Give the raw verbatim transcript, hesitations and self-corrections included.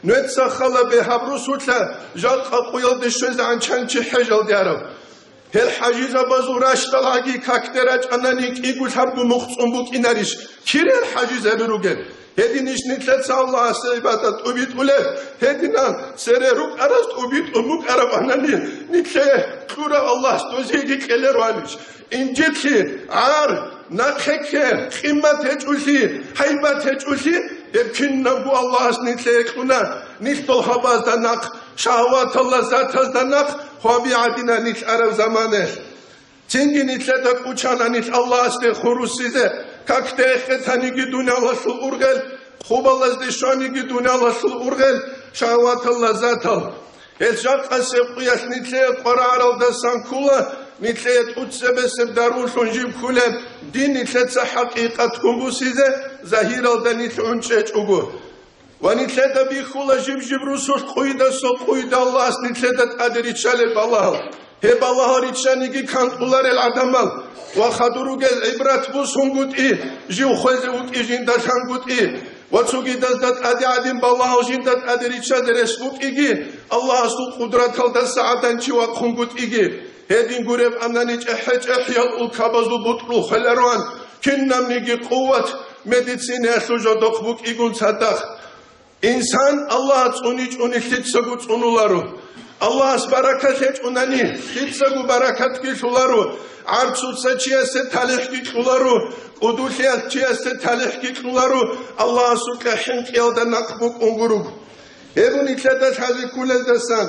Нуеца хала бе гьаб русулъа жакъа къуялде щвезегӀан чанчи хӀежалде арав. Гьел хӀажизабазул ращталаги какде рачӀанани кӀиго лъабго мухъцӀун букӀинарищ? Кирел хӀажизаби ругел? Гьединищ нилъеца Аллагьасе гӀибадат тӀубитӀулеб? Гьединан цере рукӀараз тӀубитӀун букӀараб анани, нилъее кьурав Аллагьас дозиеги кьелероанищ? Инжитлъи, гӀар, нахъекке, къимат гьечӀулъи, гьайбат гьечӀулъи, гьеб кинабго Аллагьас нилъее кьуна, нилъ дол гьабазда нахъ, шагьаватал лаззатазда нахъ, гьаби гӀадина нилъ араб заманалъ. Цинги нилъеда кӀучана нилъ Аллагьасде хурусизе, какде эхетаниги дуниялалъул ургъел, хъубалазде щваниги дуниялалъул ургъел, шагьаватал лаззатал. Гьел жакъасеб къуялъ нилъее къваригӀаралдасан ккола, нилъее тӀуцебесеб даруллъун жиб кколеб дин нилъеца хӀакъикъатгун бусизе, загьиралда нилъ гӀунчӀечӀого. Ва нилъеда бихьула жиб-жиб русулъ къуйдаса къуйда Аллагьас нилъеда тӀаде риччалел балагьал. Гьеб балагьал риччаниги канлъуларел гӀадамал ва хадур ругел гӀибрат бусунгутӀи, жив хвезе вукӀи жинда лъангутӀи, ва цогидазда тӀаде гӀадин балагьал жинда тӀаде риччазе рес букӀиги, Аллагьасул къудраталдаса гӀадан чи вахъунгутӀиги. Гьедин гуреб анани чӀехӀе-чӀехӀиял улкабазул бутӀрул хвелароан, кинабниги къуват медицинаялъул жодохъ букӀигун цадахъ. Инсан Аллагь цӀуничӀони лъицаго цӀунуларо. Аллагьас баракат гьечӀунани, лъицаго баракатги лъуларо. ГӀарцуца чиясе талихӀги кьуларо, кӀудулъиялъ чиясе талихӀги кьуларо, Аллагьасукьа хӀинкъиялда нахъ букӀун гуруго. Гьеб нилъеда лъазе кколелдасан,